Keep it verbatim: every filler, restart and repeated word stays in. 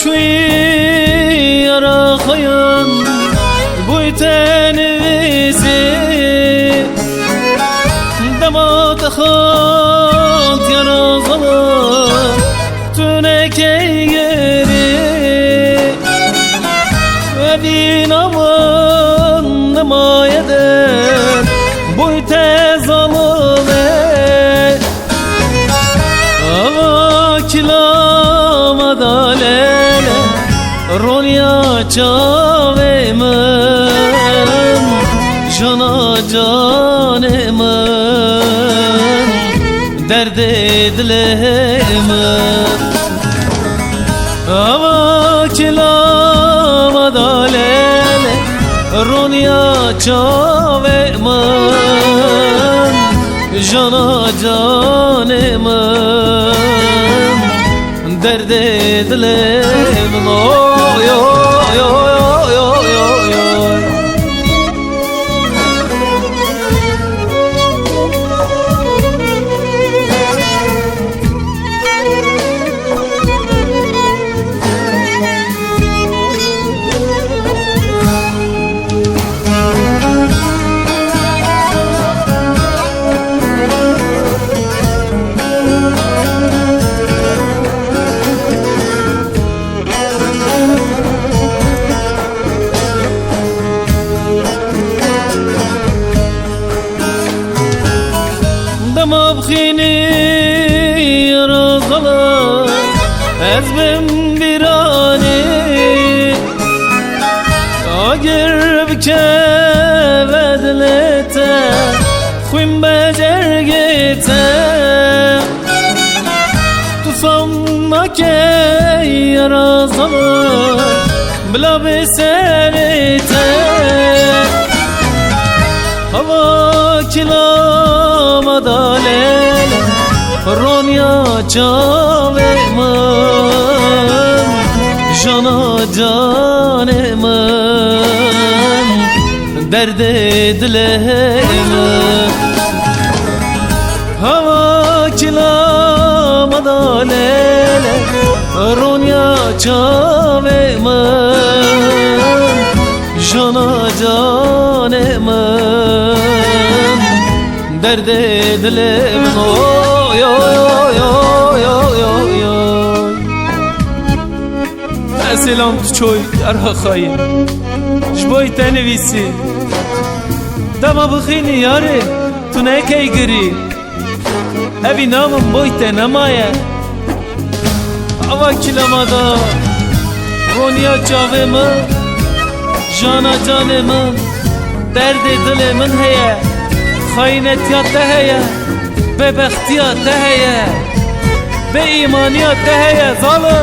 Çûyî yara xweyan bûy tenivîsî. Dema te xwend yara zala tu nekey gerî. Evîna min nemaye der bûy te zalime. Ava kila me da lele, roniya çavê min, jana canê min, derdê dilê min. Ava kila me da lele, roniya çavê min, jana canê min, derdê dilê min. Oy, oy, oy. Dema bixînî razala ez bim bîranî. Agir bikeve dilê te, xwîn be cergê te. Tu fam nake yara zala, bila bê serê te. Hava kila me da lele, roniya çavê min, jana canê min, derdê dilê min. Hava kila me da lele, roniya çavê min, jana canê min, derdê dilê min. Oy, oy, oy. Esêlan tu çoy yara xayîn, ji boy te nivîsî. Dema bixînî yarê, tu nekey girî. Evîna min boy te nemaye. Ava kila me da, roniya çavê min, jana canê min, derdê dilê min heye. Xayînetiya te heye, bêbextiya te heye, bêîmaniya te heye, zalo.